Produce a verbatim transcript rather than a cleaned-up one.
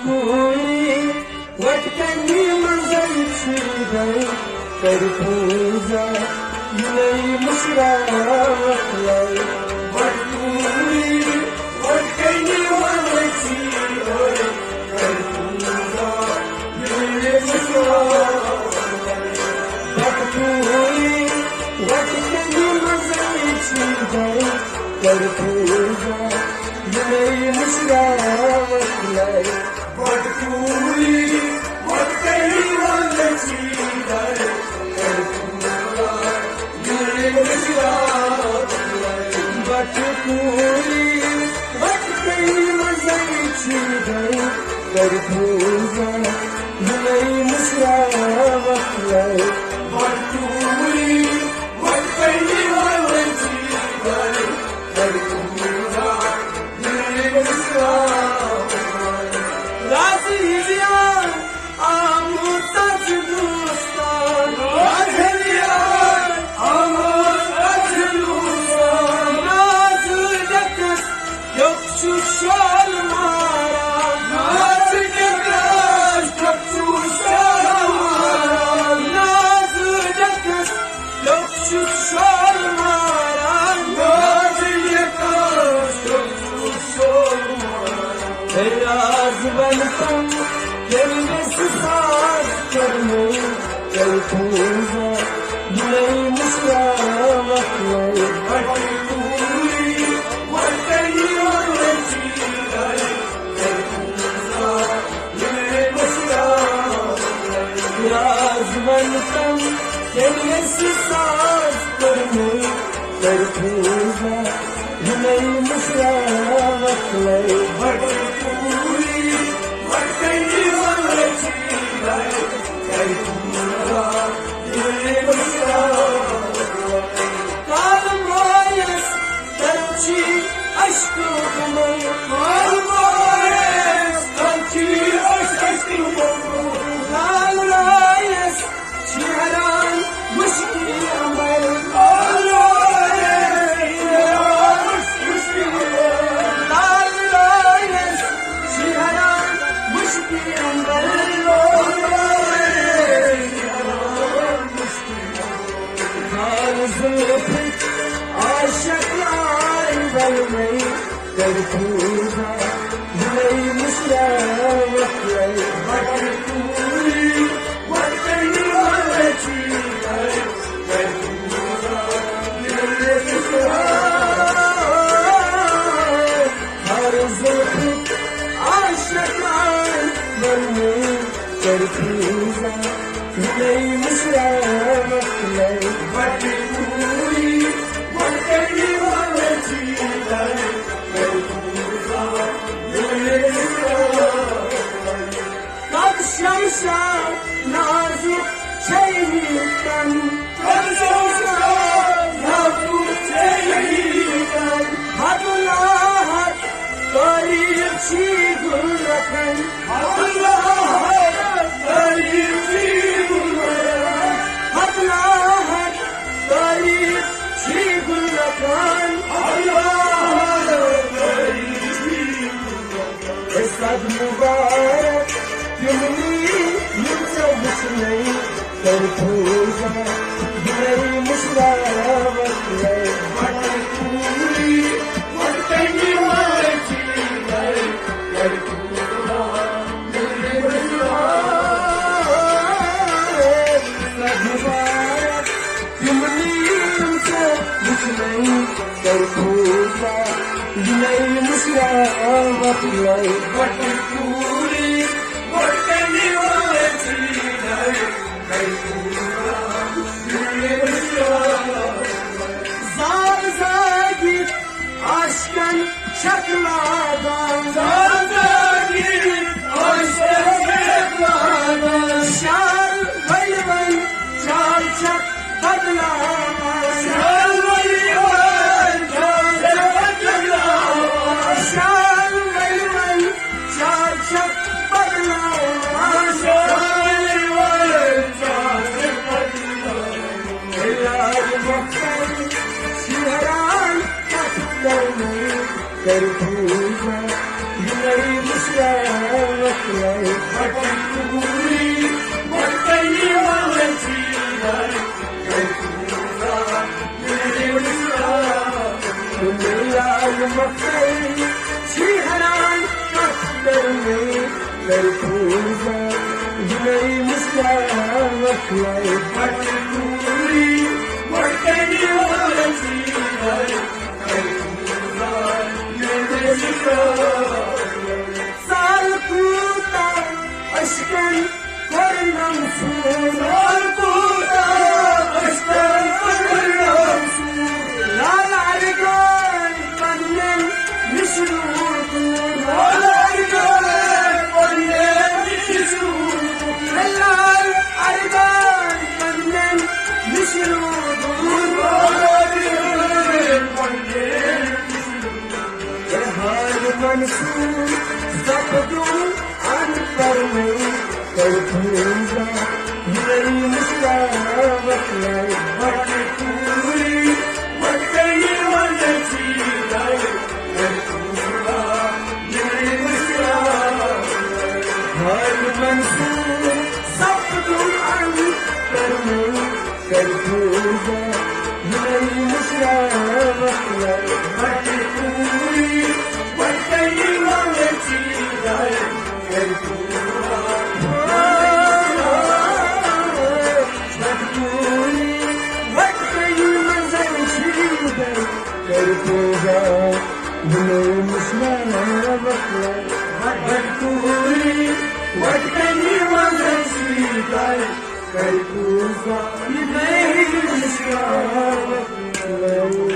کوٗری، وۄٹہٕ کَنہِ منٛزَے چھُے گَرٕ، کَرِ پوٗزا یِمَے مُشراوَتھ لَے۔ وۄٹہٕ کوٗری، وۄٹہٕ کَنہِ منٛزَے چھُے گَرٕ، کَرِ پوٗزا یِمَے مُشراوَتھ لَے۔ وۄٹہٕ کوٗری، وۄٹہٕ کَنہِ منٛزَے چھُے گَرٕ، کَرِ پوٗزا یِمَے مُشراوَتھ لَے۔ وۄٹہٕ کوٗری، وۄٹہٕ کَنہِ منٛزَے چھُے گَرٕ، کَرِ پوٗزا یِمَے مُشراوَتھ لَے۔ وۄٹہٕ کوٗری، وۄٹہٕ کَنہِ منٛزَے چھُے گَرٕ، کَرِ پوٗزا یِمَے مُشراوَتھ لَے۔ وۄٹہٕ کوٗری، وۄٹہٕ کَنہِ منٛزَے چھُے گَرٕ، کَرِ پوٗزا یِمَے مُشراوَتھ لَے۔ رازٕ ہِنٛدِ آمُت تَس دوستان، رازٕ ہِنٛدِ آمُت تَس دوستان۔ نازٕ ڈٮ۪کَس ڈیوٚک چھُ شال ماران۔ نازٕ ڈٮ۪کَس ڈیوٚک چھُ شال ماران۔ نازٕ ڈٮ۪کَس ڈیوٚک چھُ شال ماران۔ نازٕ ڈٮ۪کَس ڈیوٚک چھُ شال ماران۔ ہے راز وَن تَم، ییٚلہِ مےٚ سُہ ساز کوٚرمُت۔ تیٚلہِ پوٗزا یِمَے مُشراوَتھ لَے۔ وۄٹہٕ کوٗری، وۄٹہٕ کَنہِ منٛزَے چھُے گَرٕ، کَرِ پوٗزا یِمَے مُشراوَتھ لَے۔ راز وَن تَم، ییٚلہِ مےٚ سُہ ساز کوٚرمُت۔ کَرِ پوٗزا یِمَے مُشراوَتھ لَے۔ وۄٹہٕ کوٗری، وۄٹہٕ کَنہِ منٛزَے چھُے گَرٕ، کَرِ پوٗزا یِمَے مُشراوَتھ لَے۔ کالہٕ مٲیِس تَلہٕ چھُے اشکہٕ بُنُل۔ کالہٕ مٲیِس تَلہٕ چھُے اشکہٕ بُنُل۔ لال رایَس شہران مُشکِل اَمبَر۔ لال رایَس شہران مُشکِل اَمبَر۔ لال زُلفٕکۍ عاشق آے وَلمَے۔ کَرِ پوٗزا یِمَے مُشراوَتھ لَے۔ وۄٹہٕ کوٗری، وۄٹہٕ کَنہِ منٛزَے چھُے گَرٕ، کَرِ پوٗزا یِمَے مُشراوَتھ لَے۔ ہر زُلفٕکۍ عاشق آے وَلمَے۔ کَرِ پوٗزا یِمَے مُشراوَتھ لَے۔ وۄٹہٕ کوٗری، وۄٹہٕ کَنہِ منٛزَے چھُے گَرٕ، کَرِ پوٗزا یِمَے مُشراوَتھ لَے۔ کَتھ شمشاد نازُک چھَے ییٖتَن۔ کَتھ شمشاد نازُک چھَے ییٖتَن۔ حد لاحد تعریف چھی گُل رَکھَن۔ حد لاحد تعریف چھی گُل رَکھَن۔ حد لاحد تعریف چھی گُل رَکھَن۔ حد لاحد تعریف چھی گُل رَکھَن۔ ہے صد مُبارک تِمنٕے یِم ژےٚ وٕچھنَے۔ کَرِ پوٗزا یِمَے مُشراوَتھ لَے۔ وۄٹہٕ کوٗری، وۄٹہٕ کَنہِ منٛزَے چھُے گَرٕ، کَرِ پوٗزا یِمَے مُشراوَتھ لَے۔ مُبارک تِمنٕے یِم ژےٚ وٕچھنَے۔ کَرِ پوٗزا یِمَے مُشراوَتھ لَے۔ وۄٹہٕ کوٗری، وۄٹہٕ کَنہِ منٛزَے چھُے گَرٕ، کَرِ پوٗزا یِمَے مُشراوَتھ لَے۔ زال زٲگِتھ عاشقَن چھَکھ لاگان۔ زال زٲگِتھ عاشقَن چھَکھ لاگان۔ شال ؤلۍ ؤلۍ چال چھَکھ بدلاوان۔ شال ؤلۍ ؤلۍ چال چھَکھ بدلاوان۔ شال ؤلۍ ؤلۍ چال چھَکھ بدلاوان۔ شال ؤلۍ ؤلۍ چال چھَکھ بدلاوان۔ یار مۄخصر شیران کَتھ کَرنہٕ۔ کَرِ پوٗزا یِمَے مُشراوَتھ سال کوٗتاہ اشکن کوٚرنم سوٗر۔ سال کوٗتاہ اشکن کوٚرنم سوٗر۔ لال ارگان پننٮ۪ن نِش روٗد دوٗر۔ لال ارگان پننٮ۪ن نِش روٗد دوٗر۔ لال ارگان پننٮ۪ن نِش روٗد دوٗر۔ لال ارگان پننٮ۪ن نِش روٗد دوٗر۔ حال منصور سپدُن ان پرمے، تر پوٗزا یِمے مُشکاوت لے۔ بٹ کوٗری، بٹ کنہِ منصور لے، تر پوٗزا یِمے مُشکاوت لے۔ حال منصور سپدُن ان پرمے، کر پوٗزا یِمے مُشکاوت لے۔ بٹ کوٗری، بٹ کنہِ منصور لے، کر پوٗزا۔ بٹ کوٗری، بٹ کنہِ منصور لے، کر پوٗزا یِمے مُشکاوت لے۔ بٹ کوٗری، بٹ کنہِ منصور لے، کر پوٗزا یِمے مُشکاوت لے۔